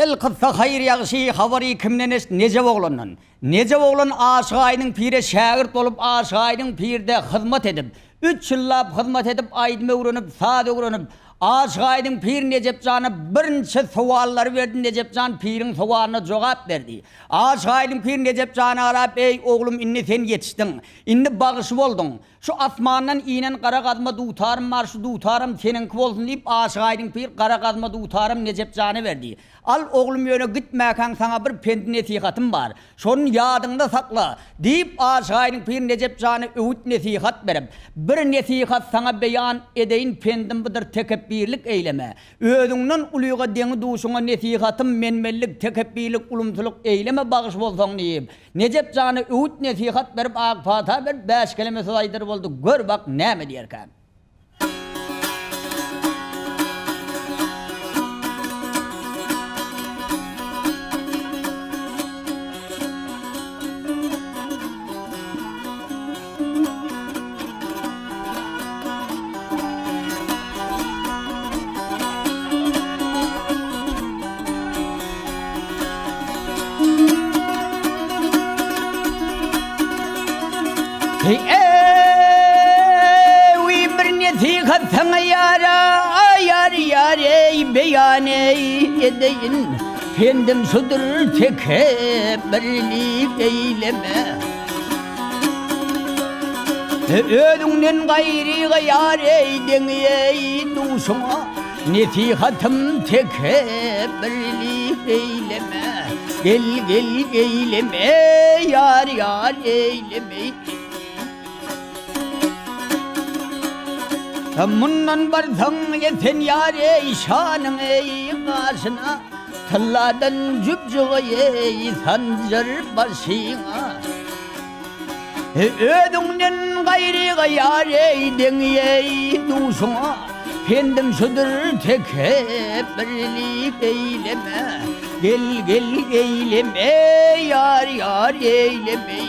Elkyssa haýyr-ýagşy habary kimden eşit Nejep oglandan. Nejep oglan Aşyk Aýdyň pire şägirt bolup Aşyk Aýdyň pirde hyzmat edip, üç ýyllap hyzmat edip aýdym öwrenip, saz öwrenip, Aşyk Aýdyň pir Nejep jana birnçe sowallary berdi Nejep jan piriň sowalyna jogap berdi. Aşyk Aýdyň pir Nejep jana garap eý oglum indi sen ýetişdiň. Indi bagşy bolduň. Şu asmandan inen gara gazma dutarym bar, şu dutaram seniňki bolsun diýip, Aşyk Aýdyň pir gara gazma dutaram Nejep jana berdi. Al, oglum, ýöne gitmäkäň saňa bir pendi-nesihatym bar. Şony ýadyňda sakla! diýip, Aşyk Aýdyň pir Nejep jana öwüt-nesihat berip, Bir nesihat saňa beýan edeýin, pendim budur, tekepbirlik eýleme. Özüňden ulyga deňi-duşuňa nesihatym menmenlik, tekepbirlik, ulumsylyk eýleme bagyş bolsaň diýip, Nejep jana öwüt-nesihat berip, ak pata berip, bäş keleme söz aýdar boldy, gör bak, näme diýerkä? Eý, bir nesihat saňa ýara, ýar ýar eý, beýan eý edeýin. Pendim şudur tekepbirlik eýleme. Özüňden gaýryga ýar eý deňi eý duşuňa. Nesihatym tekepbirlik eýleme. Gel gel eýleme ýar ýar eýleme. Mundan barsaň esen ýar eý şanyň eý gaşyna. Tylladan jübjügi eý sanjar başyňa. Özüňden gaýryga ýar eý deňi eý duşuňa Pendim şudur tekepbirlik eýleme Gel gel eýleme ýar ýar eýleme.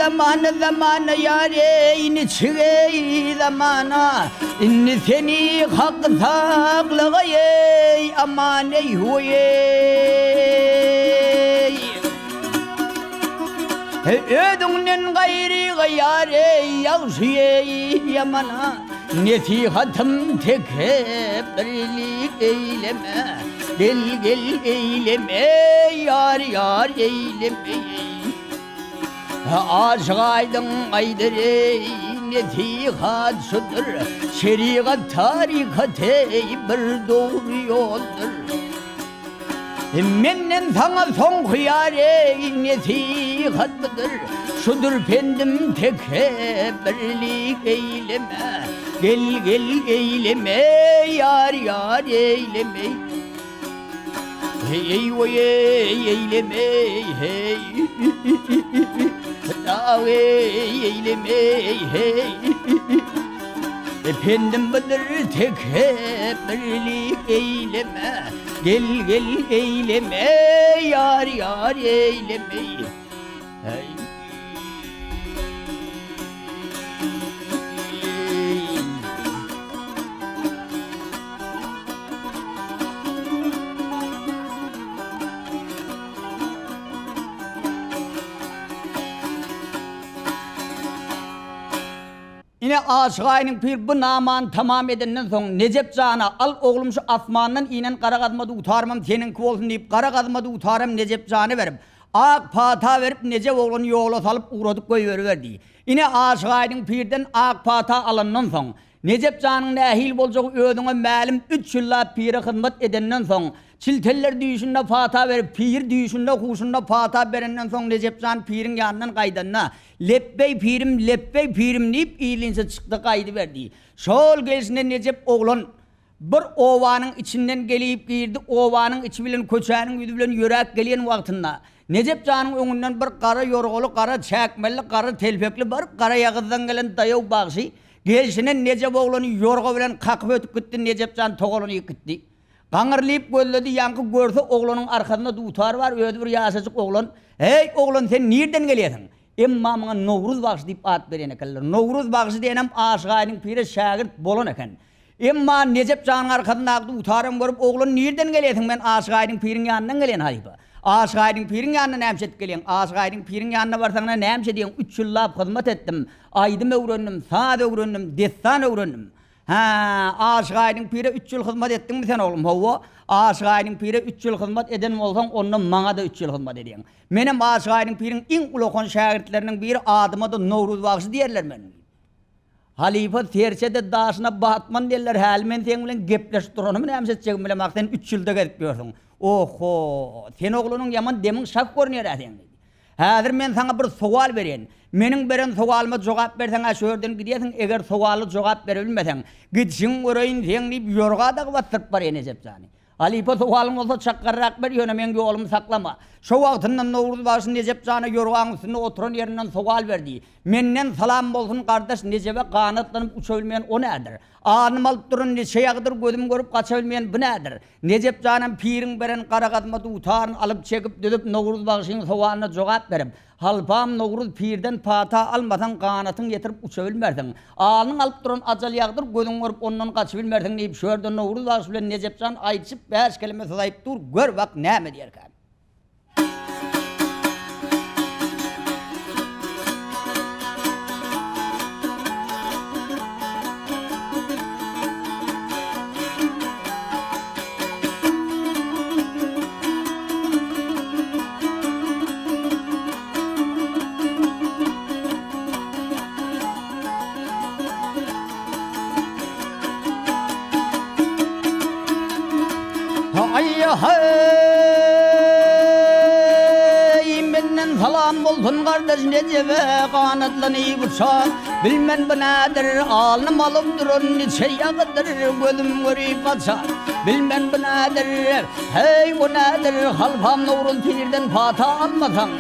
Zamana zamana ýar eý niçik eý zamana Indi seni hak saklagaý eý aman eý huý eý Özüňden gaýryga ýar eý ýagşy eý ýamana Nesihatym tekepbirlik eýleme, Gel, gel eýleme, ýar, ýar eýleme. Aşyk aýdyň aýdyr eý, nesihat şudur, Şerigat tarykat eý, bir dogry ýoldur. Menden saňa soňky ýar eý, nesihat budur, Şudur pendim tekepbirlik eýleme, Gel, gel eýleme, ýar, ýar eýleme. Heý, oý, eý, eýleme, heý, Dag eý, eýleme, heý. Ependim budur tekepbirlik eýleme, Gel, gel eýleme, ýar, ýar eýleme. Heý. Ine, Aşyk Aýnyň pir bu namany tamam edenden soň, Nejep jana, Al, oglum, şu asmandan inen gara gazma dutarymam seniňki bolsun diýip, gara gazma dutaram Nejep jana berip, ak pata berip, Nejep oglany ýola salyp ugradyp goýberiberdi. Ine, Aşyk Aýdyň pirden ak pata alandan soň, Nejep janyň nähili boljagy özüňe mälim, üç ýyllap pire hyzmat edenden soň, çilteller düýşünde pata berip, pir düýşünde, huşunda pata berenden soň Nejep jan piriň ýanyndan gaýdanda, Lepbeý pirim, lepbeý pirim diýip, ilinçe çykdy gaýdyberdi. Şol gelşine Nejep oglan bir obanyň içinden gelip girdi, obanyň içi bilen köçäniň ýüzi bilen ýöräp gelýän wagtynda, Nejep janyň öňünden bir gara ýorgaly, gara çäkmenli, gara telpekli bir garaýagyzdan gelen daýaw bagşy gelşine Nejep oglany ýorga bilen kakyp ötüp gitdi, Nejep jan togalanyp gitdi. Gaňyrlyp gözledi, ýaňky görse oglanyň arkasynda dutar bar, özi bir ýaşajyk oglan. Heý, oglan sen nirden gelýäsiň? Emma muňa Nowruz bagşy diýip at berýän ekenler. Nowruz bagşy diýenem Aşyk Aýdyň pire şägirt bolan eken. Emma Nejep janyň arkasyndaky dutaram görüp, Oglan nirden gelýäsiň, men Aşyk Aýdyň piriň ýanyndan gelýän halypa. Aşyk Aýdyň piriň ýanyna nämişe edip gelýäň? Aşyk Aýdyň piriň ýanyna barsaň-da nämişe diýeň, üç ýyllap hyzmat etdim, aýdym öwrendim, saz öwrendim, dessan öwrendim. Hä, Aşyk Aýdyň pire üç ýyl hyzmat etdiňmi sen, oglum? Hawa. Aşyk Aýdyň pire üç ýyl hyzmat eden bolsaň, onda maňa-da üç ýyl hyzmat edýäň. Menem Aşyk Aýdyň piriň iň ulakan şägirtleriniň biri, adyma-da Nowruz bagşy diýerler meniň. Halypa serçe-de daşyna batman diýerler, häli men seň bilen gepleşip duranymy nämiş etjegimi bilemok, sen üç ýylda gezip ýörsüň. Oho, sen oglanyň ýaman demiň şah görünýär-ä seň diýdi. Häzir men saňa bir sowal berýän. Meniň beren sowalyma jogap berseň-ä şu ýerden gidýärsiň, eger sowaly jogap berebilmeseň, gidişiňi göreýin seň diýip, ýorga dagy basdyryp barýan Ejep jany. Halypa sowalyň bolsa çakgarrak ber, ýöne meň ýolumy saklama. Şo wagtyndan Nowruz bagşy Nejep jana ýorgaň üstünde oturan ýerinden sowal berdi. Menden salam bolsun gardaş Nejebe ganatlanyp uçabilmeýän o nädir? Alnym alyp duran niçe ýagydyr gözüm görüp gaçabilmeýän bu nädir? Nejep janam piriň beren gara gazma dutaryny alyp çekip düzüp Nowruz bagşyň sowalyna jogap berip, Halypam Nowruz pirden pata almasaň ganatyň ýetirip uçabilmersiň. Alnyň alyp duran ajal ýagdyr gözüň görüp ondan gaçybilmersiň diýip şu ýerde Nowruz bagşy bilen Nejepjan aýdyşyp bäş keleme söz aýyp dur gör bak näme diýerkä. Aý-haý, menden salam bolsun gardaş Nejebe, ganatlanyp uçan, bilmen bu nädir, alnym alyp duran niçe ýagydyr, gözüm görüp gaçan, bilmen bu nädir. Heý, bu nädir, halypam Nowruz pirden pata almasaň?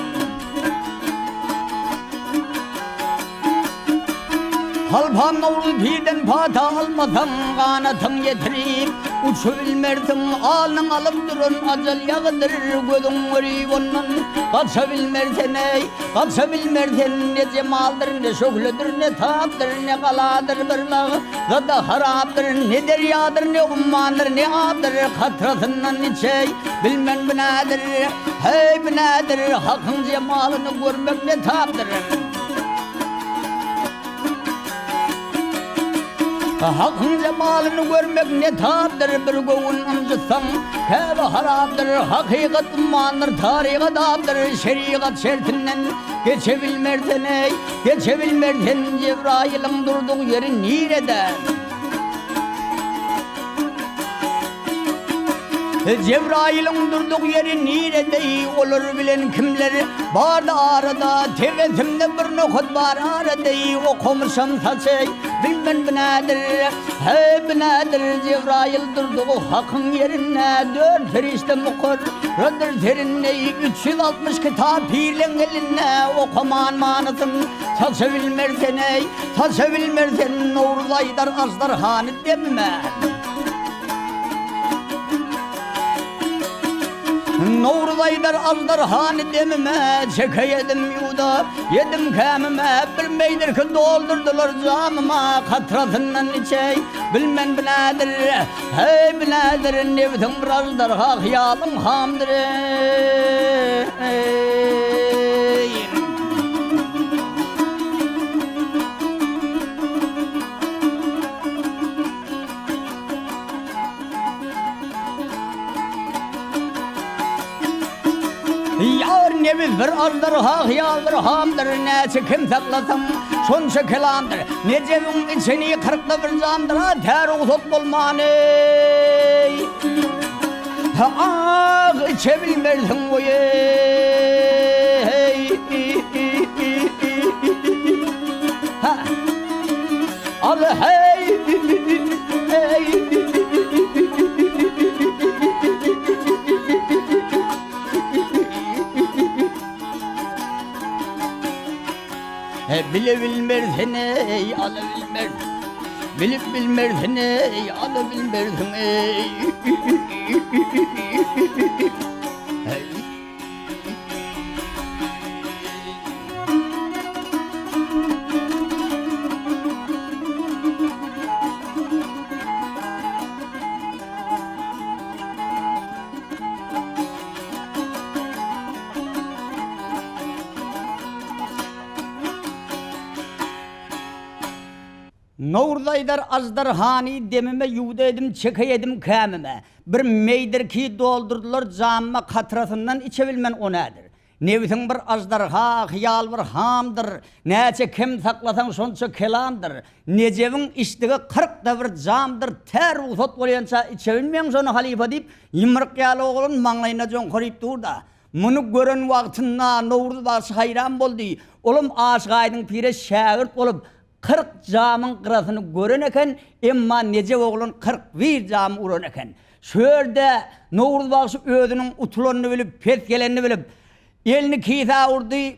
Halypam Nowruz pirden pata almasaň, ganatyň ýetirip, uçubilmersiň, alnyň alyp duran ajal ýagydyr, gözüň görüp ondan gaçabilmersen-eý, gaçabilmersen, ne jemaldyr, ne şöhledir, ne tapdyr, ne galadyr bir lagzada harapdyr, ne derýadyr, ne ummandyr, ne apdyr, katrasyndan içeý, bilmen bu nädir, heý, bu nädir, Hakyň jemalyny görmek ne tapdyr? Hakyň jemalyny görmek ne tapdyr, bir göwün ynjytsaň, Käbe harapdyr, hakykat ummandyr, taryhat apdyr, şerigat şertinden geçebilmersen-eý, geçebilmersen, Jebraýylyň durdugy ýeri nirede? Jebraýylyň durdugy ýeri nirede-eý, olar bilen kimler bardy arada, Tebessimde bir nokat bar arada-eý, okamyşam saçy, bilmen bu nädir, heý, bu nädir, Jebraýyl durdugy Hakyň ýerinde, dört perişde mukarradyr serinde-eý, 360 kitap pirleň elinde, okaman manysyn saça bilmersen-eý, saça bilmersen, Nowruz aýdar aždarhany demime. Nowruz aýdar aždarhany demime, Çekeýedim ýuwda, ýedim kämime, Bir meýdir ki doldurdylar jamyma, Katrasyndan içeý, bilmen bu nädir, Heý, bu nädir, nebsiň bir aždarha, Hyýalyň hamdyr, eý. Ýar nebis bir azdyr, hyýal bir hamdyr, Näçe kem saklasaň, şonça kelamdyr. Nejebiň içeni kyrkda bir jamdyr, A tä rugsat bolman, eý, Ah, içe bilmersiň, oý, eý. Ha. Al heý eý. He bile bilmersen ey ala bilmez. Bilip bilmersiň eý, ala bilmersiň eý. Nowruz aýdar aždarhany demime ýuwdaýdym çekeýedim kämime. Bir meýdir ki doldurdylar jamyma katrasyndan içebilmen o nädir. Nebsiň bir aždarha, hyýal bir hamdyr, Näçe kem saklasaň şonça kelamdyr. Nejebiň içdigi 40-da bir jamdyr, Tä rugsat bolýança içebilmeň şony halypa diýip, ýumruk ýaly oglan maňlaýyna joňkaryp dur-da. Muny gören wagtynda Nowruz bagşy haýran boldy. Olam Aşyk Aýdyň pire şägirt bolup, 40 jamyň gyrasyny gören eken, emma Nejep oglan 41 jamy uran eken. Şu ýerde Nowruz bagşy özüniň utulanyny bilip, pes gelenini bilip, elini kisä urdy,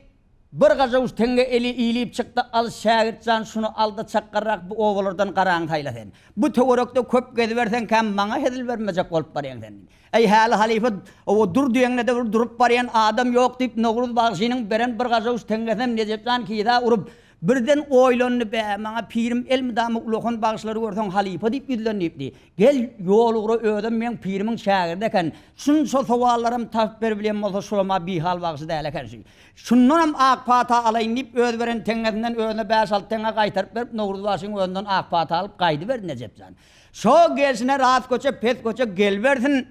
Bir gažawuş teňňe eli ilip çykdy, Al, şägirt jan, şuny al-da, çakgarrak bu obalardan garaňy saýla sen. Bu töwerekde köp geziberseňkäm, maňa hezil bermejek bolup barýaň sen. Äý, häli halypa, oba dur diýeňde-de bir durup barýan adam ýok diýip, Nowruz bagşynyň beren bir gažawuş teňňesinem Nejep jan kisä urup, birden oýlandy, Bä, maňa pirim elmydama ulakan bagşylary görseň halypa diýip ýüzlen diýipdi. Gel, ýol ugra özem meň pirimiň şägirdi eken. Şunça sowallaram tapyp beribilýän bolsa şulam-a bihal bagşy däl eken şu. Şundanam ak pata alaýyn diýip, öz beren teňňesinden özüne bäş-alty teňňe gaýtaryp berip, Nowruz bagşyň özünden ak pata alyp gaýdyberdi Nejep jan. Şo gelşine ras köçe, pes köçe gelibersin,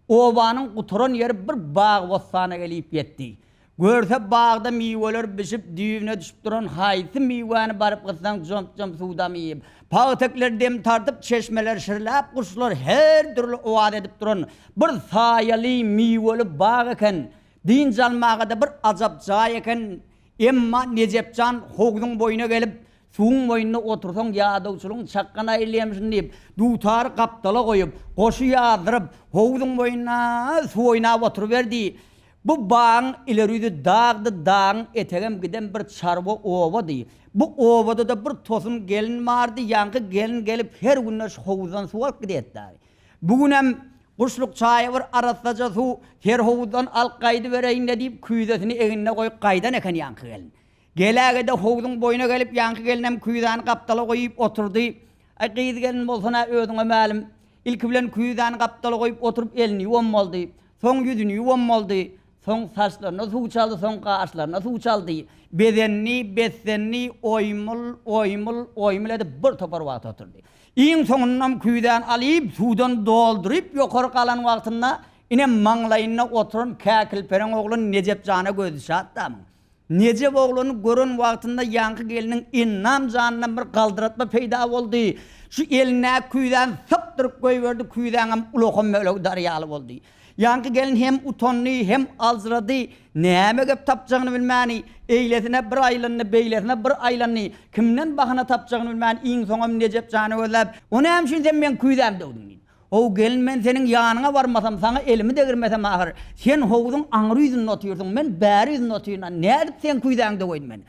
obanyň gutaran ýeri bir bag-bossana gelip ýetdi. Görse bagda miweler bişip, düýbüne düşüp duran haýsy miwäni baryp gyssaň jomp-jomp suw damyp, pagtekler dem tartyp, çeşmeler şirläp, guşlar her dürli owaz edip duran bir saýaly, miweli bag eken. Dynç almaga-da bir ajap jaý eken. Emma Nejepjan howzuň boýuna gelip, Suwuň boýunda otursaň ýadawçylygyň çakgan aýrylýamyşyn diýip, dutary gapdala goýup, goşy ýazdyryp, howzuň boýunda suw oýnap oturyberdi. Bu bagyň ileri ýüzi dagdy, dagyň etegem giden bir çarwa obady. Bu obada-da bir tosun gelin bardy, ýaňky gelin gelip her günde şu howuzdan suw alyp gidýärdi. Bu günem guşluk çaýa bir arassaja suw serhowuzdan alyp gaýdybereýin-le diýip, küýzesini egnine goýup gaýdan eken ýaňky gelin. Geläge-de howzuň boýuna gelip, ýaňky gelinem küýzäni gapdala goýup oturdy. Aý, gyz-gelin bolsan-a özüňe mälim. Ilki bilen küýzäni gapdala goýup oturyp elini ýuwan boldy. Soň ýüzüni ýuwan boldy. Soň saçlaryna suw çaldy, soň gaşlaryna suw çaldy. Bezendi, beslendi, oýmul, oýmul, oýmul edip bir topar wagt oturdy. Iň soňundam küýzäni alyp, suwdan dolduryp ýokary galan wagtynda ine maňlaýynda oturan käkilpereň ogly Nejep jana gözi düşätdamyň. Nejep oglany gören wagtynda ýaňky gelniň ennam janyndan bir galdyratma peýda boldy. Şu elindäki küýzäni sypdyryp goýberdi, küýzäňem ulakan bölegi dar ýaly boldy. Ýaňky gelin hem utandy, hem aljyrady, näme gep tapjagyny bilmäni, eýlesine bir aýlandy, beýlesine bir aýlandy, kimden bahana tapjagyny bilmän, iň soňam Nejep jany gözläp, O näme üçin sen meň küýzämi döwdüň? diýdi. How, gelin, men seniň ýanyňa barmasam, saňa elimi degirmesem ahyr, sen howzuň aňry ýüzünde otyrsyň, men bäri ýüzünde otyryn, nädip seň küýzäňi döweýin men?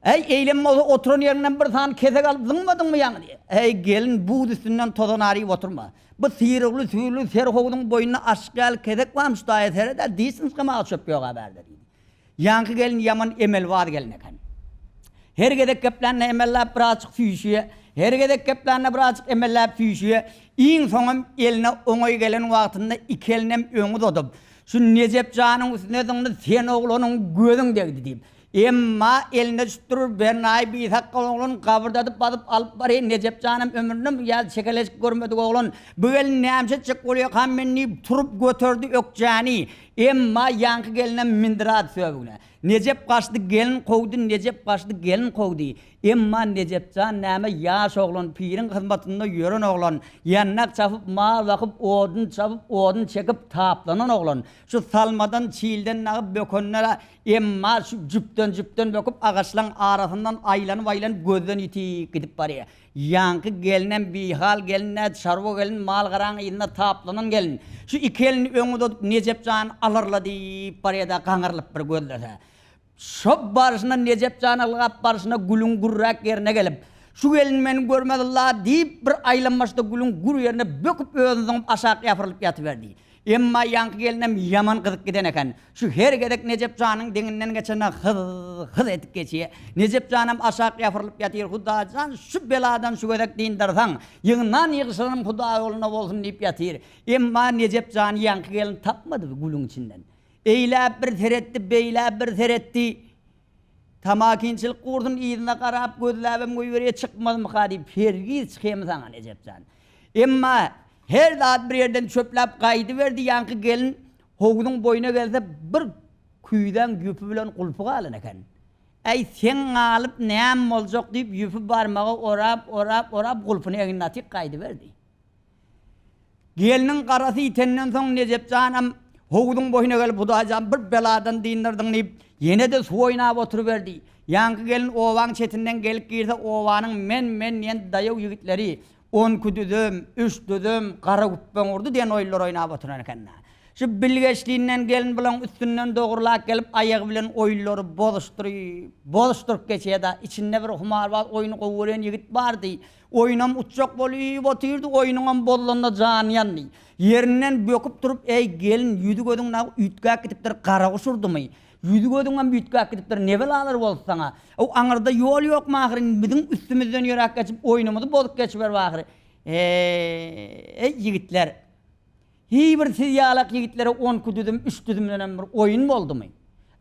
Äý, eýlem bolsa oturan ýeriňden bir sany kesek alyp zyňmadyňmy ýaňy? diýýär. Äý, gelin, buz üstünden tozan aryp oturma. Bu syrygly-süýrli serhowzuň boýunda aşyk ýaly kesek barmyş, daýa seret-ä, diş synsgamaga çöp ýog-a bärde diýdi. Ýaňky gelin ýaman emelbaz gelin eken. Her gezek geplände emelläp birazjyk süýşüýä, her gezek geplände birazjyk emelläp süýşüýä, iň soňam eline oňaý gelen wagtynda iki elinem öňe uzadyp, Şu Nejep janyň üstüne zyňdy, sen oglanyň gözüň degdi diýip. Emma eline düşüp durur, Bernaý bisakgal oglan gabyrdadyp basyp alyp barýan Nejep janam ömründe bu ýaly çekeleşik görmedik oglan, Bu gelin nämişe etjek bolýakam men diýip, turup göterdi ökjäni. Emma ýaňky gelinem mindirady söbügine. Nejep gaçdy, gelin kowdy, Nejep gaçdy, gelin kowdy. Emma Nejep jan näme ýaş oglan, piriň hyzmatynda ýören oglan, ýandak çapyp, mal bakyp, odun çapyp, odun çekip taplanan oglan. Şu salmadan, çilden dagy bökende-le, emma şu jüpden-jüpden böküp, agaçlaň arasyndan aýlanyp-aýlanyp gözden ýitip gidip barýar. Ýaňky gelnem bihal gelin-dä, çarwa gelin, mal-garaň yzynda taplanan gelin. Şu iki elini öňe uzadyp, Nejep jany alarla diýip barýa-da, gaňrylyp bir gözlese. Şo barşyna Nejep jan ylgap barşyna gülüň gürräk ýerine gelip, Şu gelin meni görmez la diýip, bir aýlanmaçda gülüň gür ýerine böküp özüni zyňyp aşak ýapyrylyp ýatyberdi. Emma ýaňky gelinem ýaman gyzyp giden eken. Şu her gezek Nejep janyň deňinden geçende hyz, hyz edip geçýä. Nejep janam aşak ýapyrylyp ýatyr, Hudaýjan şu beladan şu gezek dyndarsaň, ýygnan ýygşyranym Hudaý ýolunda bolsun diýip ýatyr. Emma Nejep jany ýaňky gelin tapmady gülüň içinden. Eýläp bir seretdi, beýläp bir seretdi. Tamakinçilik gursun yzyna garap gözläbem goýberýä çykmazmyka diýip hergiz çykymy saňa Nejep jan. Emma her zat bir ýerden çöpläp gaýdyberdi ýaňky gelin howzuň boýuna gelse bir küýzäň ýüpi bilen gulpy galan eken. Äý seň galyp näm boljak diýip ýüpi barmaga orap orap orap gulpyny egnine atyp gaýdyberdi. Gelniň garasy ýitenden soň Nejep janam howzuň boýuna gelip, Hudaý jan, bir beladan dyndyrdyň diýip, ýene-de suw oýnap oturyberdi. Ýaňky gelin obaň çetinden gelip girse, obanyň men-men diýen daýaw ýigitleri Onki düzüm, üç düzüm, gara güpbeň urdy diýen oýunlar oýnap oturan eken-dä. Şu bilgeşlinden gelin bulaň üstünden dogrulap gelip, aýagy bilen oýunlary bozuşdyryp, bozuşdyryp geçýär-dä. Içinde bir humarbaz oýny gowy görýän ýigit bardy. Oýnam utjak bolyp otyrdy, oýnuňam bozlanyna jany ýandy. Ýerinden böküp turup, Eý, gelin, ýüzi-gözüň nagy üýtgäp gidipdir, garaguş urdumy? Ýüzi-gözüňem üýtgäp gidipdir, ne belalar boldy saňa? Ow, aňyrda ýol ýokmy ahyryn, biziň üstümizden ýöräp geçip, oýnumyzy bozup geçiberip ahyry. Eý, ýigitler! Hiý bir siz ýalak ýigitlere onki düzüm, üç düzümdenem bir oýun boldumy?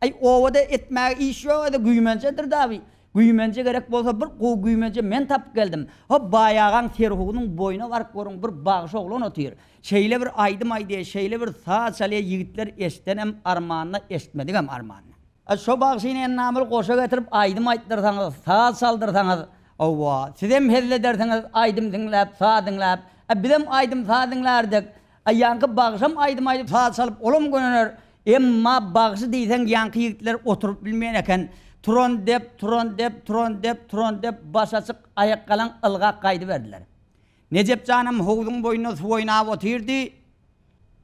Äý, obada etmäge iş ýok-a-da, güýmenjedir daby. Güýmenje gerek bolsa, bir gowy güýmenje men tapyp geldim. Ho, baý agaň serhugynyň boýuna baryp görüň, bir bagşy oglan otyr. Şeýle bir aýdym aýdýa, şeýle bir saz çalýa, ýigitler eşdenem armanda, eşitmedigem armanda. A şo bagşyny ennamyl goşa getirip aýdym aýtdyrsaňyz, saz çaldyrsaňyz, hawa, sizem hezil edersiňiz aýdym diňläp, saz diňläp. A bizem aýdym-saz diňlärdik. A ýaňky bagşam aýdym aýdyp, saz çalyp, olam gönener. Emma bagşy diýseň ýaňky ýigitler oturyp bilmeýän eken. Turan dep, turan dep, turan dep, turan dep, baş açyk, aýakgalaň ylgap gaýdyberdiler. Nejep janam howzuň boýunda suw oýnap otyrdy.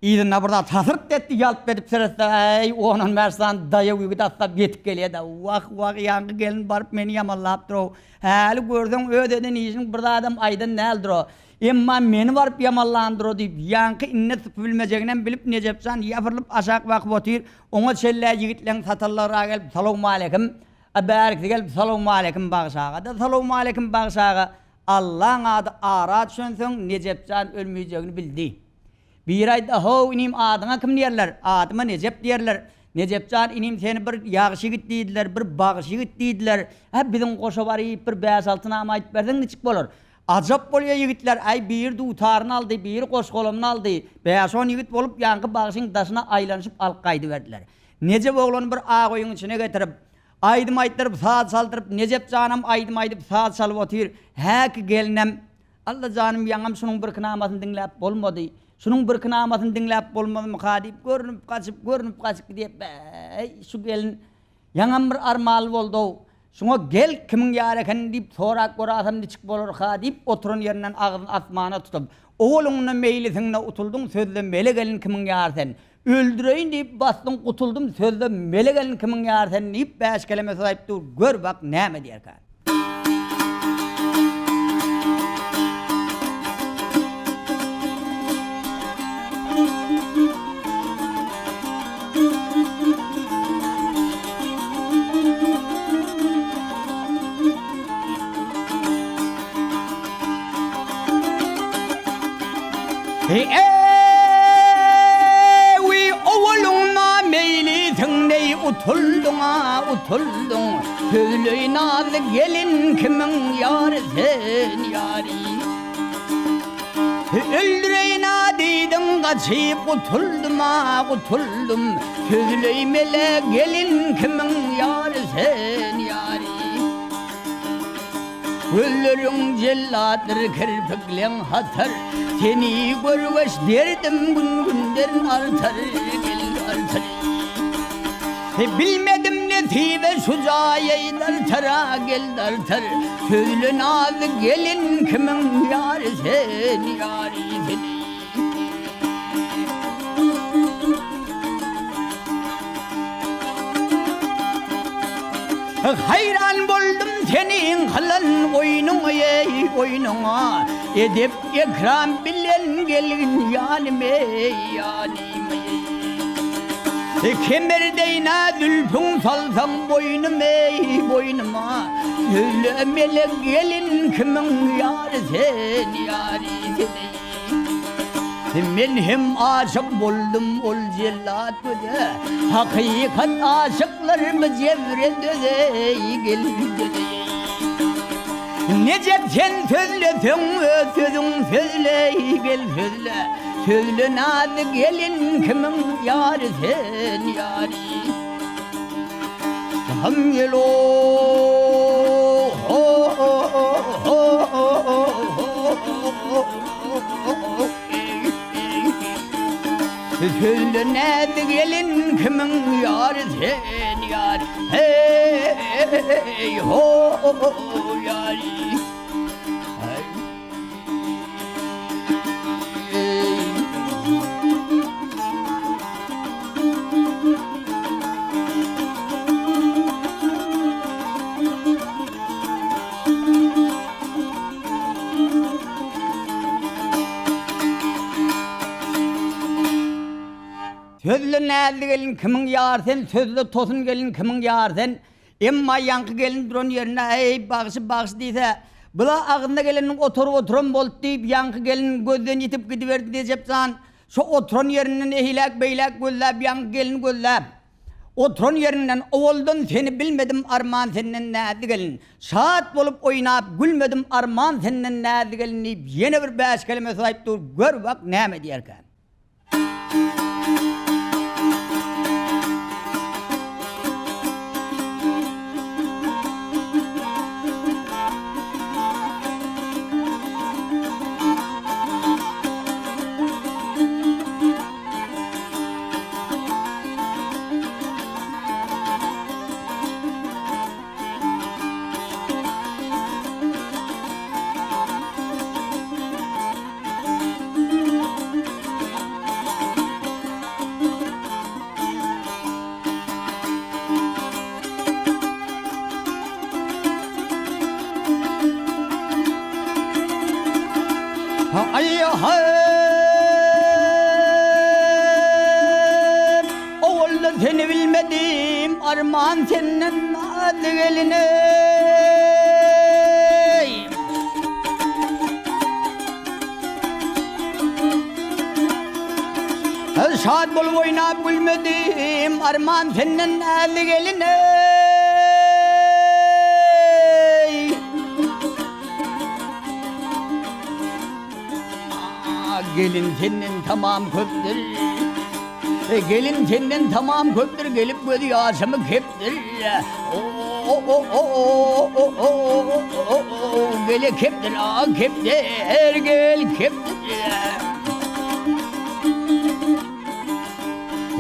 Yzynda bir zat hasyrt etdi, ýalp edip seretse, äý, on-on bäş sany daýaw ýigit atlap ýetip gelýä-dä. Wah, wah, ýaňky gelin baryp meni ýamanlapdyr-ow. Häli görseň, öz eden işiniň bir zadam aýdan däldir-o. Emma meni baryp ýamanlandyr-o diýip, ýaňky indi sypybilmejeginem bilip, Nejep jan ýapyrylyp aşak bakyp otyr. Oňa çenl-ä ýigitleň satallygyrak gelip, Salowmaleýkim. A bärkisi gelip, Salowmaleýkim, bagşy aga-da, Salowmaleýkim, bagşy aga. Allaň ady ara düşensoň, Nejep jan ölmejegini bildi. Biri aýtdy, How, inim, adyňa kim diýerler? Adyma Nejep diýerler. Nejep jan, inim, seni bir ýagşy ýigit diýdiler, bir bagşy ýigit diýdiler. Hä, biziň goşa baryp, bir bäş-alty nama aýdyp berseň niçik bolar? Ajap bolýa ýigitler, äý, biri dutaryny aldy, biri goş-golamyny aldy. Bäş-on ýigit bolup, ýaňky bagşyň daşyna aýlanyşyp alyp gaýdyberdiler. Nejep oglany bir ak öýüň içine getirip, aýdym aýtdyryp, saz çaldyryp, Nejep janam aýdym aýdyp, saz çalyp otyr. Häki gelnem, Alla janym ýaňam şunuň birki namasyny diňläp bolmady. Şunuň birki namasyny diňläp bolmazmyka diýip görnüp gaçyp, görnüp gaçyp gidýär. Bäý, şu gelin ýaňam bir armaly boldy-ow. Şuňa gel kimiň ýary ekenini diýip sorap görasam niçik bolarka diýip oturan ýerinden agzyny asmana tutup, Owalynda meýlisiňde utuldyň sözle mele gelin kimiň ýary sen. Öldüreýin diýip basdyň gutuldym sözle mele gelin kimiň ýary sen diýip bäş keleme söz aýyp dur gör bak näme diýerkä. Eý, owalyňda meýlisiň neý utuldyň-a, utuldyň. Sözleý nazly gelin kimiň ýary sen, ýary. Öldüreýin-a diýdiň gaçyp gutuldym-a, gutuldym. Sözleý mele gelin kimiň ýary sen, ýary. Gözleriň jellatdyr, kirpikleň hatar, Seni görgeç derdim gün-günden artar, gelin artar. Bilmedim nesibe şu jaýy dartar-a, gel dartar, Sözle nazly gelin kimiň ýary sen, ýary sen. Haýran boldum. seniň kylan oýnuň eý oýnuňa edep ekram bilen gelgin ýanym eý ýanym eý. Kemer deýna zülpüň salsaň boýnum eý boýnuma sözle melek gelin kimiň ýary sen ýary sen eý. Men hem aşyk boldum ol jellat göze, Hakykat aşyklarmy jebre dözeý, gel dözeý. Nejep sen sözleseň öz sözüň sözleý, gel sözle, Sözle nazy gelin kimiň ýary sen ýary. Ham gel o ho ho Sözle näzik gelin kimiň ýary sen ýar Hey ho ýary Sözle näzli gelin kimiň ýary sen, sözle tosun gelin kimiň ýary sen. Emma ýaňky gelin duran ýerinde Eý, bagşy, bagşy diýse, bula agzyna geleniniň otaryp oturan boldy diýip, ýaňky gelin gözden ýitip gidiberdi Nejep jan. Şo oturan ýerinden eýläk-beýläk gözläp, ýaňky gelini gözläp, oturan ýerinden, Owaldan seni bilmedim, arman senden näzli gelin. Şat bolup oýnap gülmedim, arman senden näzli gelin diýip, ýene bir bäş keleme söz aýdyp dur, gör bak näme diýerkä. Owalda seni bilmedim, arman senden nazly gelin eý. Şat bolup oýnap gülmedim, arman senden näzli gelin eý. Gelin senden tamam köpdür. Gelin senden tamam köpdür, gelip göz ýaşymy kepdir. Gele kepdir, a kepdir, gel kepdir.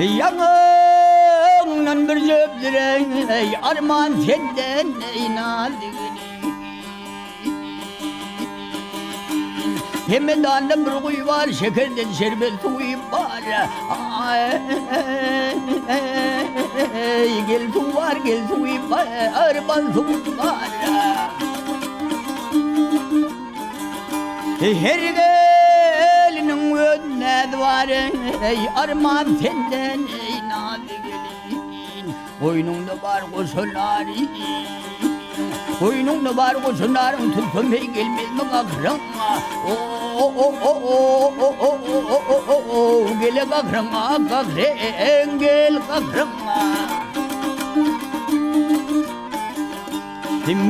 Ýaňyňdan bir jöpdür, ey, arman senden, ey, nazik. Hemedanda bir guýy bar, şekerden şerbet suwy bar. Aý, gel suw bar, gel suwy bar, bal suwy bar. Her geliniň öz näzi bar, eý, arman senden, eý, nazly gelin. Goýnuňda bar goşa nary, Goýnuňda bar goşa naryň tutsam heý gelmezmi gahryňa? O-o-o-o-o-o-o-o-o-o-o Gele gahryňa, gahryň gel gahryňa.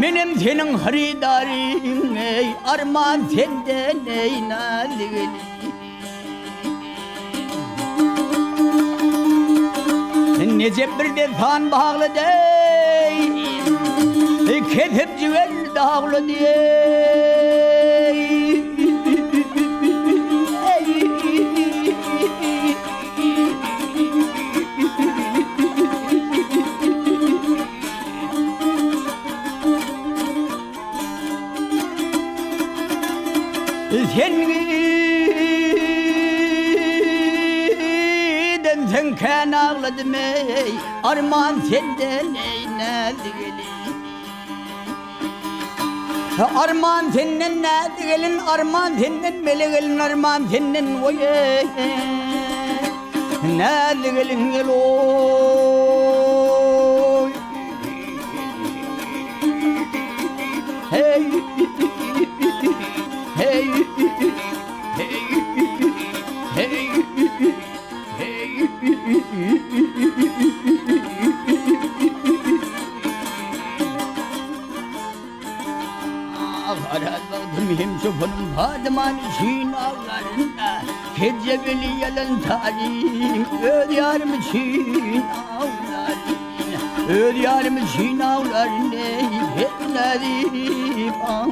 Menem seniň hyrydaryň eý, arman senden eý nazik gelin. Necep bir dessan baglady Kesip jiger daglady Sen gidensoň kän agladym eý, Arman senden eý näzik gelin. Arman senden näzli gelin, arman senden mele gelin, arman senden oý eý. Näzli gelin gel oý. Hey hey hey hey hey. Aradym hem çopanym Padyman üçin aglaryn-da, Kejebeli ýalan taryň öz ýarym üçin aglaryn. Öz ýarym üçin aglaryn eý, her näzim ah.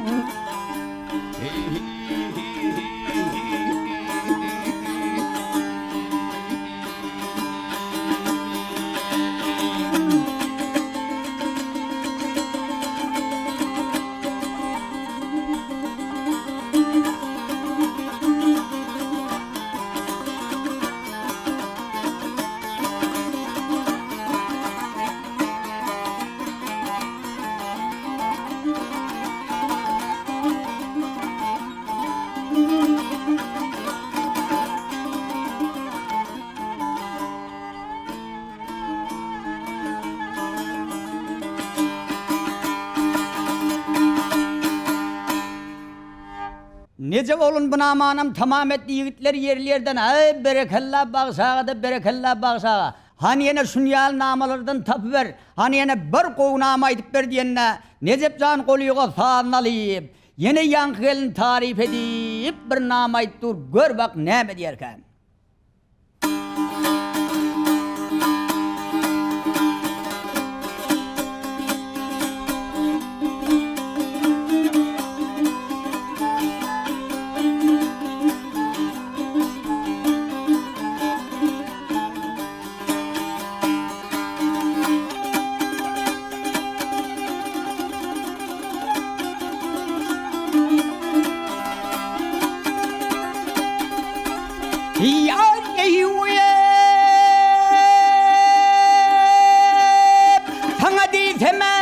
Nejep oglan bu namanam tamam etdi, ýigitler ýerli-ýerden, Aý, berekella bagşy aga-da, berekella bagşy aga! Hany ýene şun ýaly namalardan tapyber, hany ýene bir gowy nama aýdyp ber diýende, Nejep jan golyga sazyny alyp, ýene ýaňky gelni taryp edip bir nama aýdyp dur, gör bak näme diýerkä. Saňa diýsem-ä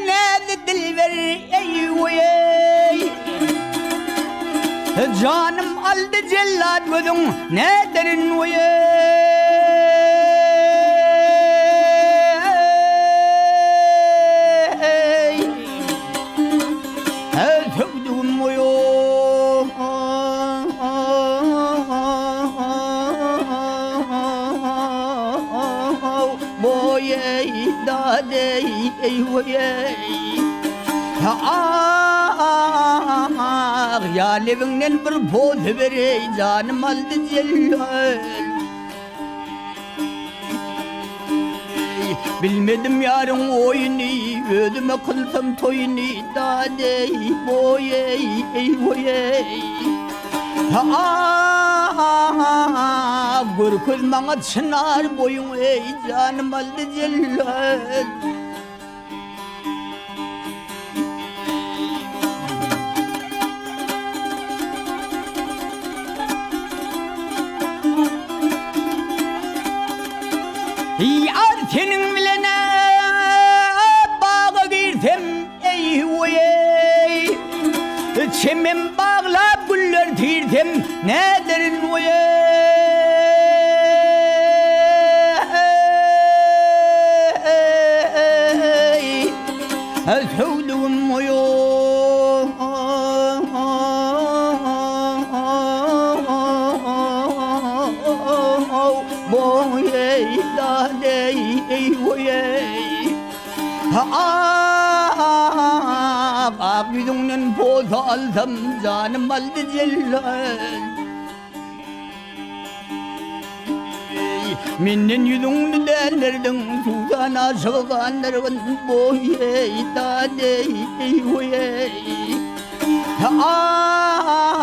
näzli dilber eý-weý. Janym aldy jellat gözüň näderin weý. Söwdügim boý-eý, dad-eý, weý-eý. Ah, ýa lebiňden bir posa bereý, janym aldy jellal. Bilmedim ýaryň oýuny, özüme kylsam toýuny, dad-eý, boý-eý, eý, woý-eý. Ah, görkez maňa çynar boýuň, eý, janym aldy jellal. Ýar seniň bilen baga girsem eý weý Çemen baglap güller tirsem näderin weý Söwdügim Ak ýüzüňden posa alsam janym aldy jellal. Menden ýüzüňni dänderdiň, Suwsan aşygy gandyrgyn, Boý-eý, dad-eý, eý-weý-eý. Ah,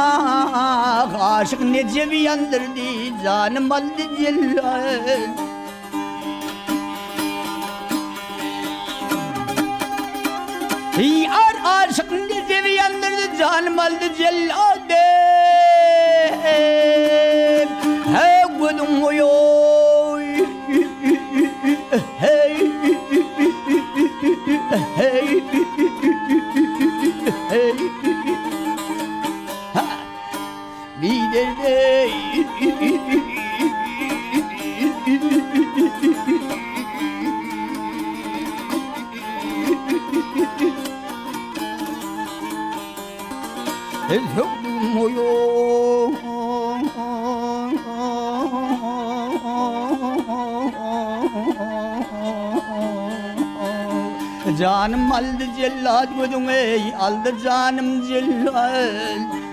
aşyk Nejebi ýandyrdy, Janym aldy jellat. Ýar aşyk Nejebi ýandyrdy, Janym aldy jellat. Heý, gözüň oýoý, heý, heý. Janym aldy jellat gözüň eý, aldy janym jellat.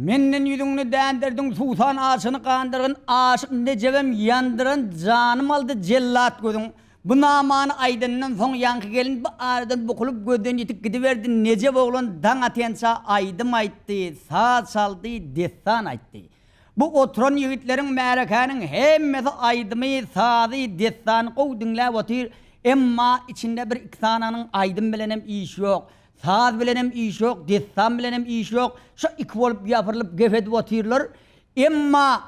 Menden ýüzüňni dänderdiň suwsan aşyny gandyrgyn aşyk Nejebem ýandyran janym aldy jellat gözüň Bu namany aýdanyndan soň ýaňky gelin bu aradan bukulyp gözden ýitip gidiberdi Nejep oglan daň atýança aýdym aýtdy saz çaldy dessan aýtdy Bu oturan ýigitleriň märekäniň hemmesi aýdymy, sazy, dessany gowy diňläp otyr, emma içinde bir iki sanynyň aýdym bilenem işi ýok, saz bilenem işi ýok, dessan bilenem işi ýok, şo iki bolup ýapyrylyp gep edip otyrlar. Emma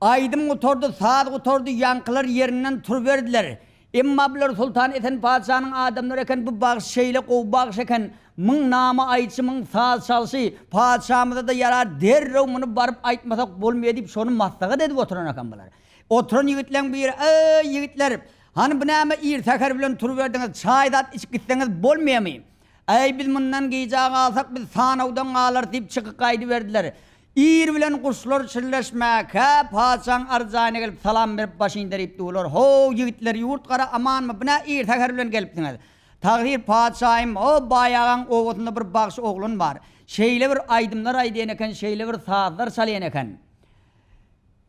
aýdym gutardy, saz gutardy, ýaňkylar ýerinden turuberdiler. Emma bular Soltan Esen patyşanyň adamlary eken, bu bagşy şeýle gowy bagşy eken, myň nama aýtşy, myň saz çalşy, patyşamyza-da ýarar, derrew muny baryp aýtmasak bolmaýar diýip, şony maslahat edip oturan eken bular. Oturan ýigitleň biri, Eý, ýigitler, hany bu näme ir säher bilen turuberdiňiz, çaý zat içip gitseňiz bolmaýarmy? Äý, biz mundan gijä galsak, biz sanawdan galarys diýip, çykyp gaýdyberdiler. Ir bilen guşlar çirleşmäkä, patyşaň arjaýyna gelip salam berip baş inderip durlar. How, ýigitler, ýurt gara amanmy, bu nä ir säher bilen gelipsiňiz? Tagsyr patyşaýym, ho, baý agaň obasynda bir bagşy oglan bar. Şeýle bir aýdymlar aýdýan eken, şeýle bir sazlar çalýan eken.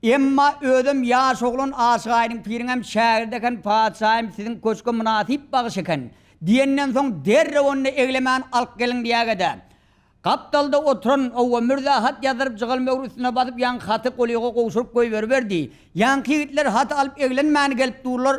Emma özem ýaş oglan Aşyk Aýdyň piriňem şägirdi eken, patyşaýym siziň köşge mynasyp bagşy eken. Diýenden soň derrew onda eglemän alyp geliň diýäge-de. Gapdalda oturan Owa Mürze hat ýazdyryp jygal möhür üstüne basyp ýaňky haty Golyga gowşuryp goýberiberdi. Ýaňky ýigitler haty alyp eglenmäni gelip durlar.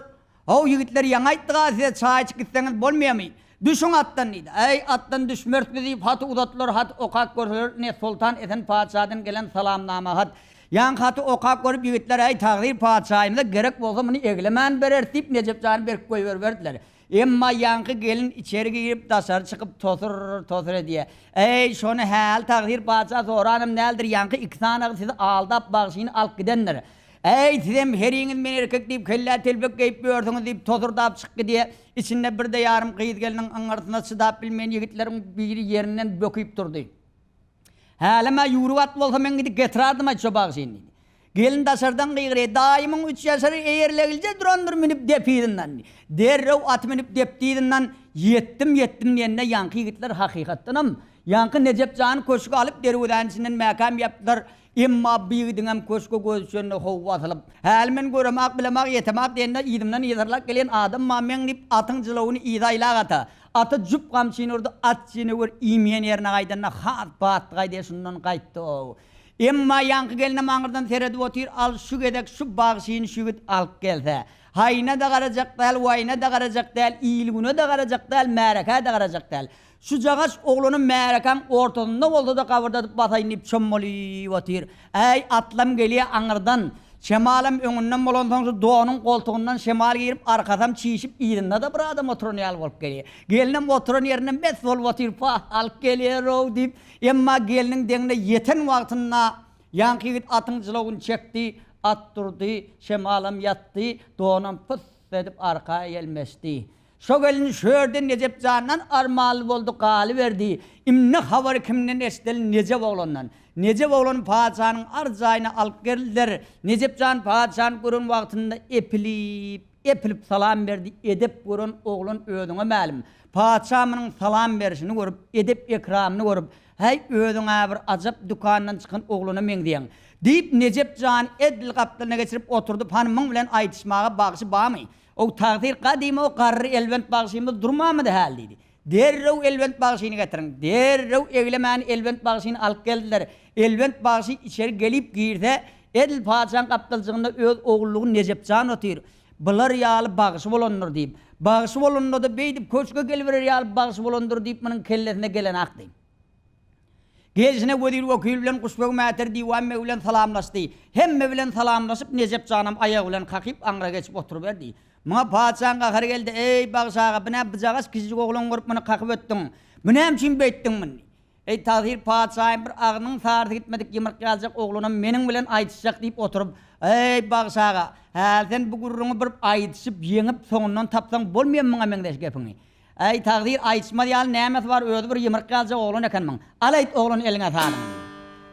How ýigitler ýaňy aýtdyga size çaý içip gitseňiz bolmaýamy? Düşüň atdan diýdi. Äý atdan düşmeris biz diýip haty uzatdylar haty okap görseler ine Soltan Esen patyşadan gelen salamnama hat. Ýaňky haty okap görüp ýigitler äý tagsyr patyşaýymyza gerek bolsa muny eglemän bereris diýip Nejep jany berk goýberiberdiler. Emma ýaňky gelin içeri girip, daşary çykyp tosur-tosur edýär. Eý, şony häli tagsyr patyşa soranam däldir, ýaňky iki sanagy sizi aldap bagşyny alyp gidendir. Eý, sizem heriňiz men erkek diýip kellä telpek geýip ýörsüňiz diýip tosurdap çykyp gidýär. Içinde birde ýarym gyz-gelniň yňňyrsyna çydap bilmeýän ýigitleriň biri ýerinden böküp turdy. Hälem-ä ýüwrük at bolsa men gidip getirerdim-aý şo bagşyny diýdi. Gelin daşardan gygyrýar, Daýymyň üç ýaşary eýerlegilje durandyr münüp dep yzyndan diýdi. Derrew aty münüp depdi yzyndan, Ýetdim, ýetdim diýende ýaňky ýigitler hakykatdanam ýaňky Nejep jany köşge alyp derwezäniň içinden mäkäm ýapdylar. Emma bu ýigidiňem köşge gözi düşende howwa asylyp, Häli men göremak, bilemak, ýetemak diýende yzymdan yzarlap gelýän adam bar meň diýip atyň jylawyny yza aýlap ata. Ata jüp gamçyny urdy, at jenewür iýmeýän ýerine gaýdanda has batly gaýdýar, şundan gaýtdy-ow. Emma ýaňky gelnem aňyrdan seredip otyr, al şu gezek şu bagşyny şu ýigit alyp gelse. Haýyna-da garajak däl, waýyna-da garajak däl, il-güne-de garajak däl, märekä-de garajak däl. Şujagaç oglany märekäň ortasynda bolsa-da gabyrdadyp basaýyn diýip çommalyp otyr. Äý, atlam gelýä aňyrdan. Şemalam öňünden bolansoň şu donuň goltugyndan şemal girip, arkasam çişip, yzynda-da bir adam oturan ýaly bolup gelýä. Gelnem oturan ýerinde mes bolup otyr, Pah, alyp gelýär-ow diýip. Emma gelniň deňine ýeten wagtynda ýaňky ýigit atyň jylawyny çekdi, at durdy, şemalam ýatdy, donam pyss edip arka ýelmeşdi. Şo gelin şu ýerde Nejep jandan armanly boldy galyberdi. Indi habary kimden eşideli Nejep oglandan. Nejep oglany patyşanyň ar jaýyna alyp geldiler. Nejep jan patyşany gören wagtynda epilip, epilip salam berdi. Edep gören oglan özüňe mälim. Patyşa munuň salam berşini görüp, edep-ekramyny görüp, Häý, özüň-ä bir ajap dükandan çykan oglana meňzeýäň. Diýip, Nejep jany edil gapdalyna geçirip oturdyp, Hany muň bilen aýdyşmaga bagşy barmy? Ow, tagsyr, gadymy o garry Elbent bagşymyz durmanmydy häli? diýdi. Derrew Elbent bagşyny getiriň. Derrew eglemän Elbent bagşyny alyp geldiler. Elbent bagşy içeri gelip girse, edil patyşaň gapdaljygynda öz ogullygy Nejep jan otyr. Bular ýaly bagşy bolandyr diýip. Bagşy bolanda-da beýdip köşge geliberer ýaly bagşy bolandyr diýip munuň kellesine gelenakdy. Gelşine wezir-wekil bilen Guşbeg Mäter diwan begi bilen salamlaşdy. Hemme bilen salamlaşyp Nejep janam aýagy bilen kakyp aňra geçip oturyberdi. Muňa patyşaň gahary geldi, Eý, bagşy aga, bu nä byjagaç kiçijik oglan görüp muny kakyp ötdüň? Bu näme üçin beýtdiň muny? Eý, tagsyr patyşahym, bir agzynyň sarysy gitmedik ýymryk ýaljak oglanam meniň bilen aýdyşjak diýip oturyp, Eý, bagşy aga, häli sen bu gürrüňi bir aýdyşyp, ýeňip, soňundan tapsaň bolmaýamy muňa meňzeş gepiňi? Äý, tagsyr, aýdyşmaz ýaly nämesi bar, özi bir ýymryk ýaljak oglan eken muň. Al-aýt, oglan, eliňe sazyňy diýdi.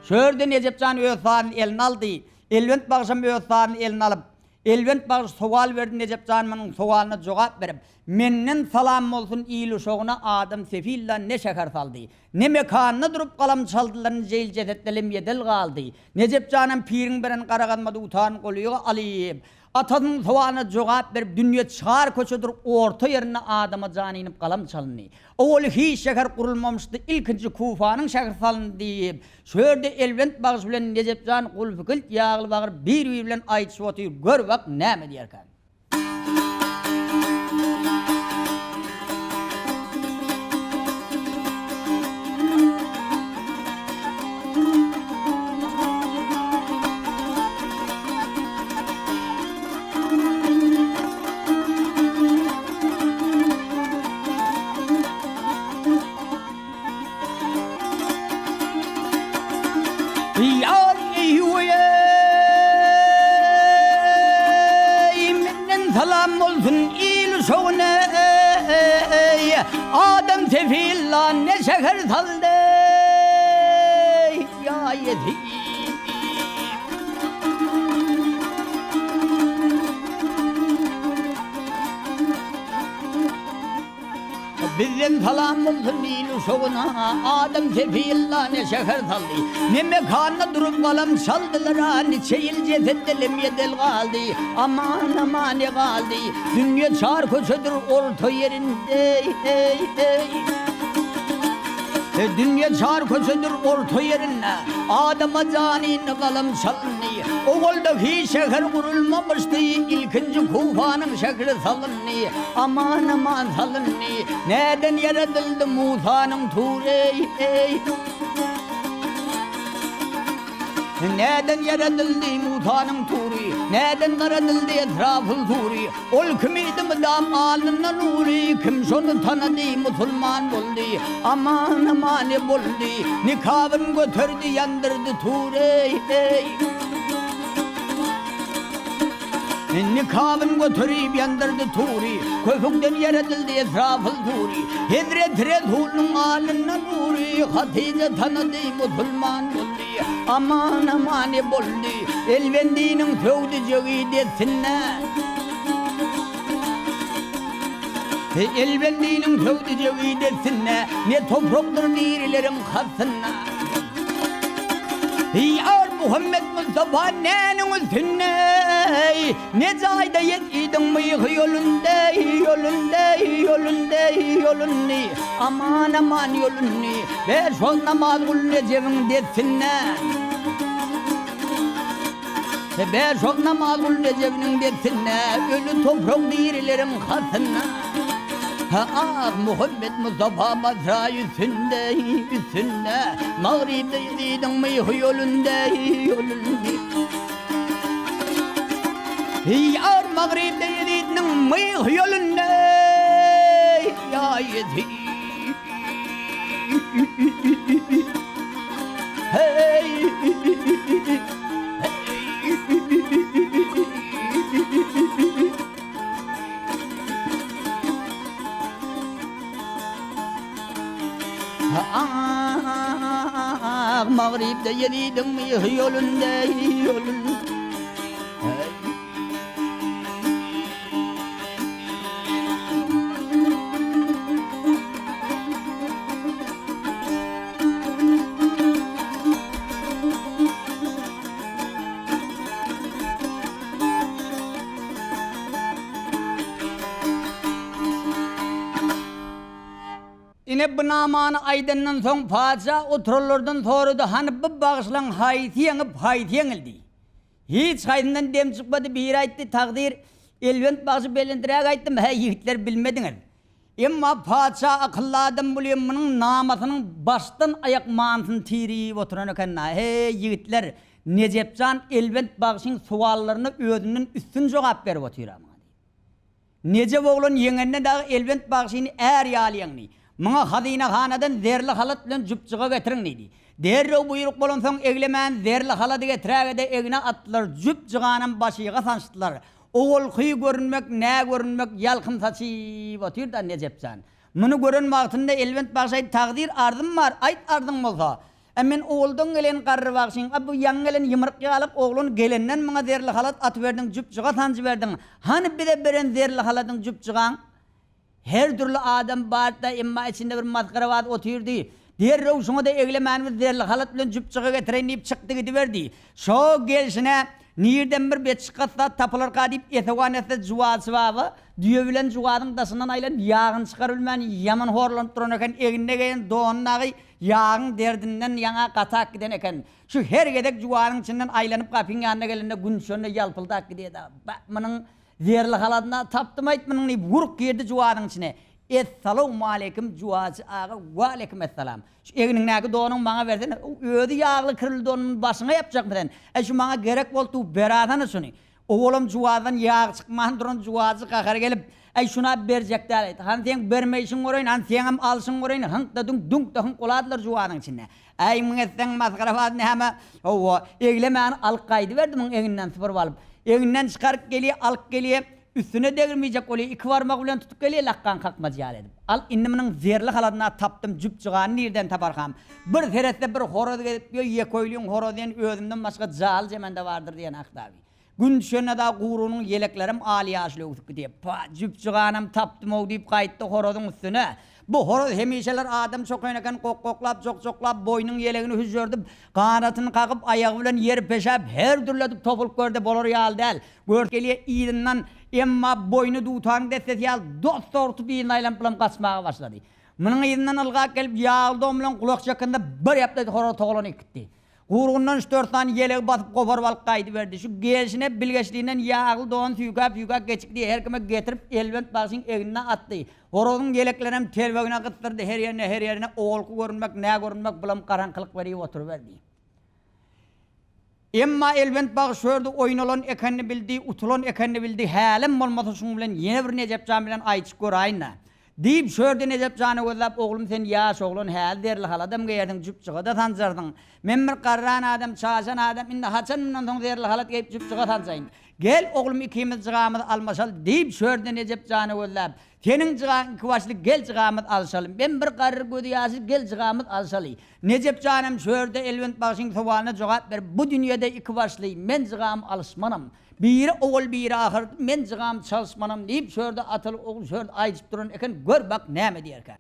Şu ýerde Nejep jan öz sazyny eline aldy. Elbent bagşam öz sazyny eline alyp, Elbent bagşy sowal berdi Nejep jan munuň sowalyna jogap berip, Menden salam bolsun il uşagyna adam sefilla ne şäher saldy. Ne mekanda durup galam çaldylar nije il jesetde lem ýedel galdy. Nejep janam piriň beren gara gazma dutaryny golyga alyp, Atasynyň sowalyna jogap berip dünýe çar köçedir orta ýerinde adama jan inip galam çalyndy. Owaly hiç şäher gurulmamyşdy ilkinji Kufanyň şähri salyndy diýip, şu ýerde Elbent bagşy bilen Nejepjan gulpykilt ýagly bagyr bir-biri bilen aýdyşyp otyr gör bak näme diýerkä. Ýar eý menden salam bolsun il uşagyna Adam sefilla ne şäher saldy ýa ýetim. Bizden salam bolsun il uşagyna, Adam sepi ýylda ne şäher saldy, Ne mekanda durup galam çaldylar-a, Niçe ýyl jesetde lem ýedel galdy, Aman, amany galdy. Dünýe çar köçedir orta ýerinde, eý, eý. Dünýe çar köçedir orta ýerinde, Adama janyny galam çalyndy. Owalda hiç şäher gurulmamyşdy, Ilkinji Kufanyň şähri salyndy. Aman aman salyndy. Näden ýaradyldy Musanyň tury eý. Näden ýaradyldy Musanyň tury, Näden garadyldy Esrafyl sury. Ol kim idi mydam alnynda nury, Kim şony tanady musulman boldy. Aman amany boldy. Nikabyn göterdi ýandyrdy tury eý. Nikabyn göterip ýandyrdy tury, Köpükden ýaradyldy Esrafyl sury. Hezreti Resulyň alnynda nury, Hatyja tanady, musulman boldy. Aman amany boldy. Elbendiniň söwdüjegi dessine. Elbendiniň söwdüjegi dessine, Ne toprakdyr dirileriň hasynda. Ýar Muhammet Mustafa näniň üstünde, Ne jaýda ýetdiň myhy ýolunda, Ýolunda, ýolunda, ýoluny, Aman, aman ýoluny, Bäş wagt namaz gul Rejebiň destinde. Bäş wagt namaz gul Rejebiniň destinde, Öli toprak dirileriň hasynda. Ah, Muhammet Mustafa Basra üstünde, üstünde, Magrypda Ýezidiň myhy ýolunda, ýolunda. Ýar Magrypda Ýezidniň myhy ýolunda, ýa Ýezid. Hey! Ah, Magrypda Ýezidiň myhy ýolunda, ýolunda. Ine bu namany aýdandan soň patyşa oturanlardan sorady, Hany bu bagşylaň haýsy ýeňip, haýsy ýeňildi? Hiç haýsyndan dem çykmady, biri aýtdy, Takdyr, Elbent bagşy belenträk aýtdym, häý ýigitler bilmediňiz. Emma patyşa akylly adam welin munuň namasynyň başdan aýak manysyny tirip oturan eken-dä, Heý ýigitler, Nejep jan Elbent bagşyň sowallaryna özünden üstün jogap berip otyr-a muňa diýip. Nejep oglan ýeňende dagy Elbent bagşyny är ýaly ýeňdi. Muňa hazynahanadan zerli halat bilen jüpjyga getiriň diýdi. Derrew buýruk bolansoň eglemän zerli halady getiräge-de egne atdylar, jüpjyganam başyga sançdylar. Owalky görünmek, nä görünmek, ýalkym saçyp otyr-da Nejep jan. Muny gören wagtynda Elbent bagşy aýtdy, Takdyr arzym bar, aýt arzyň bolsa. A men owaldan gelen garry bagşyň, a bu ýaňy gelen ýymryk ýalyk oglan gelenden muňa zerli halat atyberdiň, jüpjyga sanjyberdiň. Hany bize beren zerli haladyň, jüpjygaň? Her dürli adam bardy-da, emma içinde bir masgarabaz otyrdy. Derrew şuňa-da eglemän bir zerli halat bilen jüpjyga getireýin diýip çykdy gidiberdi. Şo gelşine nirden bir betçykgat zat tapylarka diýip esewan etse juwazçy baba düýe bilen juwazyň daşyndan aýlanyp ýagyny çykarybilmän ýaman horlanyp duran eken, egnine geýen dony dagy ýagyň derdinden ýaňa gatap giden eken. Şu her gezek juwazyň içinden aýlanyp gapyň ýanyna gelende gün düşende ýalpyldap gidýär-de, Bä, munuň zerli haladyny tapdym-aýt munuň diýip wurk girdi juwazyň içine. Essalawmaleýkim juwazçy aga, waleýkim essalam. Şu egniňdäki donuňy maňa bersene. Özi ýagly kirli donuny başyňa ýapjakmy sen? Äý şu maňa gerek boldy, berasana şuny. Owalam juwazdan ýag çykman duran juwazçy gahary gelip, Äý şuna berjek däl-eýt. Hany seň bermeýşiňi göreýin, hany seňem alşyňy göreýin, hyňk-da düňk, düňk-de hyňk boladylar juwazyň içinde. Äý muň etseň masgarabaz näme? Hawa, eglemäni alyp gaýdyberdi muň egninden sypyryp alyp. Egninden çykaryp gelýä, alyp gelýä. Üstüne degirmejek bolýa, iki barmagy bilen tutup gelýä lakgaň kakmajy ýaly edip. Al, indi munuň zerli haladyny-a tapdym, jübjygany nirden taparkam? Bir seretse bir horaz gezip ýör, ýeköýliň horazy diýen özümden başga jaly jemende bardyr diýen Akdaby. Gün düşende dagy gurunyň ýeleklerem al-ýaşyl öwsüp gidýär. Pa, jübjyganam tapdym-ow diýip gaýtdy horazyň üstüne. Bu horaz hemişeler adam çokaýan eken, gok-goklap, jok-joklap, boýnuň ýelegini hüžžerdip, ganatyny kakyp, aýagy bilen ýeri peşäp, her dürli edip topulyp gördi, bolar ýaly däl. Gör gelýär yzyndan, emma boýny dutaryň dessesi ýaly dos-dogry tutup yzyna aýlanyp bulam gaçmaga başlady. Munuň yzyndan ylgap gelip ýagly don bilen gulak çekende bir ýapdaýdy horaz togalanyp gitdi. Guýrugyndan üç-dört sany ýelegi basyp goparyp alyp gaýdyberdi. Şu gelşine bilgeşliginden ýagly dony süýkäp-süýkäp geçikdi, her kime getirip Elbent bagşyň egnine atdy. Horazyň ýeleklerinem telpegine gysdyrdy, her ýerine, her ýerine owalky görünmek, nä görünmek bulam garaňkylyk berip oturyberdi. Emma Elbent bagyş şu ýerde oýnalan ekenini bildi, utulan ekenini bildi, hälem bolmasa şuň bilen ýene bir Nejep jan bilen aýdyşyp göräýin-dä. Diýip, şu ýerde Nejep jany gözläp, Oglum, sen ýaş oglan, häli zerli haladam geýersiň, jüpjyga-da sanjarsyň. Men bir garran adam, çaşan adam, indi haçan mundan soň zerli halat geýip, jüpjyga sanjaýyn. Gel, oglum, ikimiz jygamyzy almaşaly, diýip, şu ýerde Nejep jany gözläp, Seniň jygaň ikibaşly, gel jygamyzy alşaly. Men bir garry gözi ýaşly, gel jygamyzy alşaly. Nejep janam şu ýerde Elbent bagşyň sowalyna jogap berip, Bu dünýede ikibaşly, men jygamy alyşmanam. Biri owal biri ahyr, men jygamy çalyşmanam diýip, şu ýerde ataly ogul şu ýerde aýdyşyp duran eken, gör bak näme diýerkä.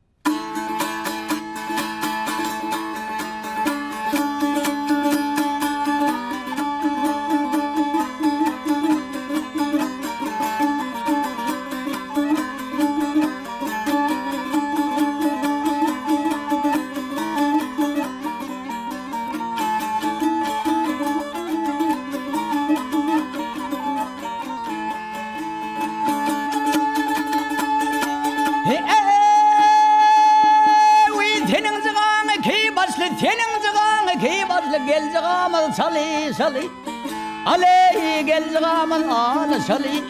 Seniň jygaň iki başly, seniň jygaň iki başly, gel jygamyz çalyşaly. Aleý, gel jygamyz alyşaly.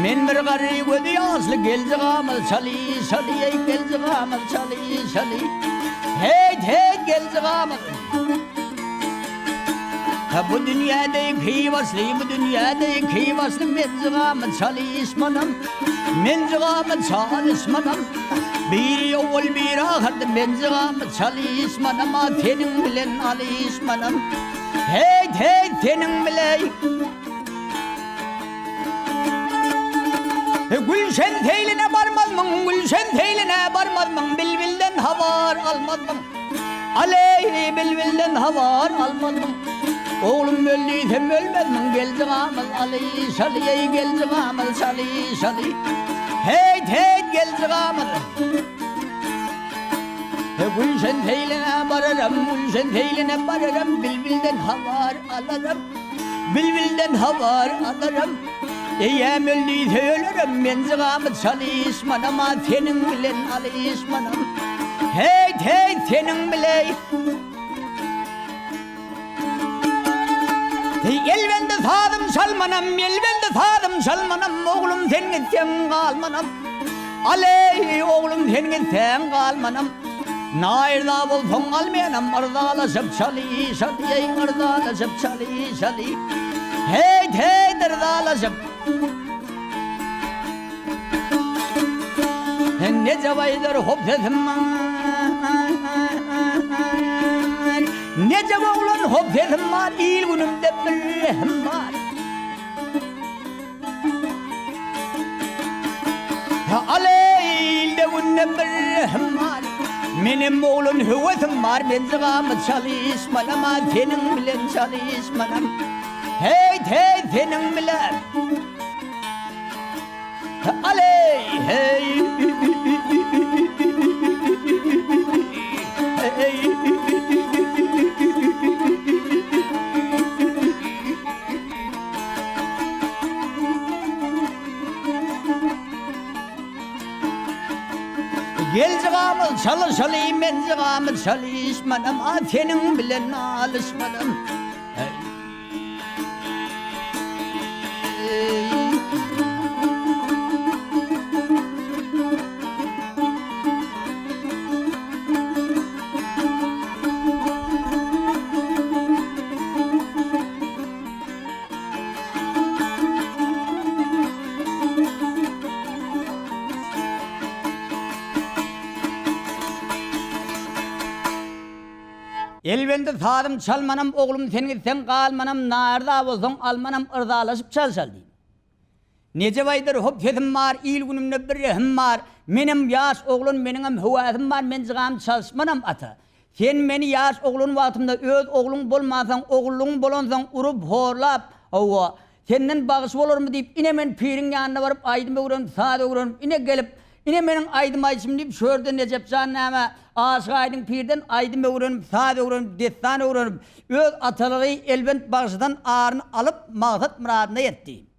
Men bir garry gözi ýaşly, gel jygamyz çalyşaly, eý, gel jygamyz çalyşaly. Heýt, heýt, gel jygamyz. Ha bu dünýäde iki başly, bu dünýäde iki başly, men jygamy çalyşmanam, men jygamy çalyşmanam. Biri owal, biri ahyrdy, men jygamy çalyşmanam, a seniň bilen alyşmanam. Heýt, heýt, seniň bile. Gülşen seýline barmazmyň, gülşen seýline barmazmyň, bilbilden habar almazmyň? Aleý, bilbilden habar almazmyň? Oglum öl diýsem ölmezmiň, gel jygamyz alyşaly, eý, gel jygamyz çalyşaly. Heýt, heýt, gel jygamyz. Gülşen seýline bararam, Gülşen seýline bararam, Bilbilden habar alaram, Bilbilden habar alaram. Eýäm öldüýse ölerem, men jygamy çalyşmanam, a seniň bilen alyşmanam. Heýt, heýt, seniň bile. Elbende sazym çalmanam, elbende sazym çalmanam, oglum sen gitseň galmanam. Aleý, oglum sen gitseň galmanam. Naýyrda bolsaň almenam, yrzalaşyp çalyşaly, eý, yrzalaşyp çalyşaly. Heýt, heýt, yrzalaşyp. Nejep aýdar hop sesim bar. Nejep oglan hop sesim bar, il-günümde bir rehim bar. Aleý, ilde-günde bir rehim bar. Menem oglan höwesim bar, men jygamy çalyşmanam, a seniň bilen çalyşmanam. Heýt, heý, seniň bilen. Aleý, heý. Gel jygamyz çalyşaly, men jygamyz çalyşmanam, a seniň bilen alyşmanam. Elbende sazym çalmanam oglum sen gitseň galmanam naýyrda bolsaň almanam yrzalaşyp çalşal diýip. Nejep aýdar hop sesim bar il günümde bir rehim bar menem ýaş oglan meniňem höwäsim bar men jygam çalyşmanam ata sen meni ýaş oglan wagtymda öz ogluň bolmansoň ogullygyň bolansoň urup horlap hawa senden bagşy bolarmy diýip ine men piriň ýanyna baryp aýdym öwrenip saz öwrenip ine gelip ine meniň aýdym aýdyşym diýip şu ýerde Nejepjan näme Aşyk Aýdyň pirden aýdym öwrenip saz öwrenip dessan öwrenip öz atalygy Elbent bagşydan aryny alyp maksat myradyna ýetdi.